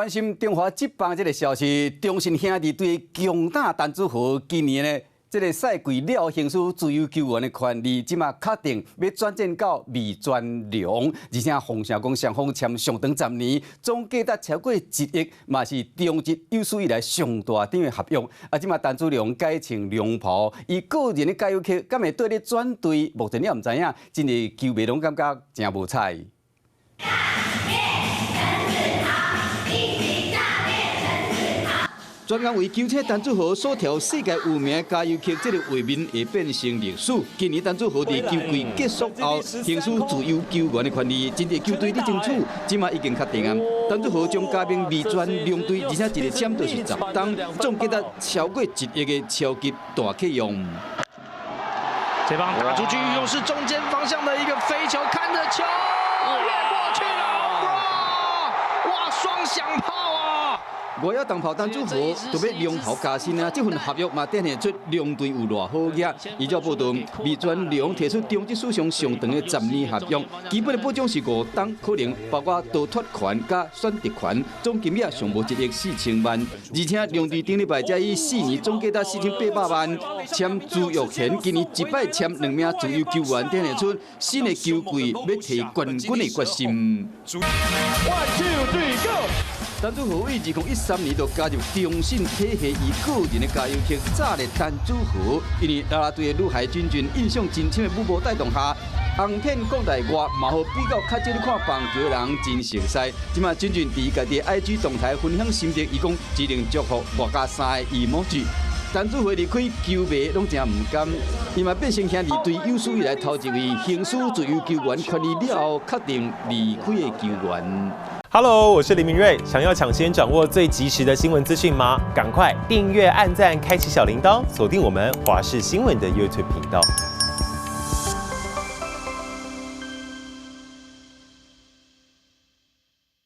關心中華職棒這个消息，中信兄弟隊強打陳子豪今年呢，這个賽季了行使自由球員的權利，這馬確定欲轉戰到味全龍，而且風聲講雙方簽上長十年，總價值超過1億，嘛是中職有史以來上大張的合約。啊，這馬陳子龍改穿龍袍，伊個人的加油曲，敢會綴咧轉隊？目前也毋知影，真濟球迷攏感覺誠無彩。詐騙陳子豪，一起詐騙陳子豪。專工為球星陳子豪所跳世界有名加油曲，這个畫面會變成歷史。今年陳子豪佇球季結束後，行使自由球員的權利，針對球隊咧爭取，這馬已經確定啊。陳子豪將加盟味全龍隊，而且一个簽就是10冬，總價值超過1億的超級大契約。這棒打出去，又是中間方向的一個飛球，看著球越過去了，哇，雙響炮啊！外野重炮陳子豪就欲龍袍加薪啊！這份合約嘛，展現出兩隊有偌好額。依照報道，味全龍提出中職史上上長的10年合約，基本的保障是5冬，可能包括逃脫權佮選擇權，總金額上無1億4千萬。而且兩隊頂禮拜才以4年總價值4800萬簽朱育賢，今年一擺簽兩名自由球員，展現出新的球季欲提冠軍的決心。 One two three go！陳子豪於2013年就加入中信體系，以個人的加油曲炸裂陳子豪。因為啦啦隊的女孩君君印象真深的舞步帶動下，紅遍國內外，嘛予比較較少咧看棒球的人真熟悉。這馬君君佇家己的 IG 動態分享心得，伊講只能祝福外加三個 emoji。陳子豪離開，球迷攏誠毋甘，伊嘛變成兄弟隊有史以來頭一位行使自由球員權利了後確定離開的球員。 Hello，我是林明瑞。想要搶先掌握最及時的新聞資訊嗎？趕快訂閱、按讚、開啟小鈴鐺，鎖定我們華視新聞的 YouTube 頻道。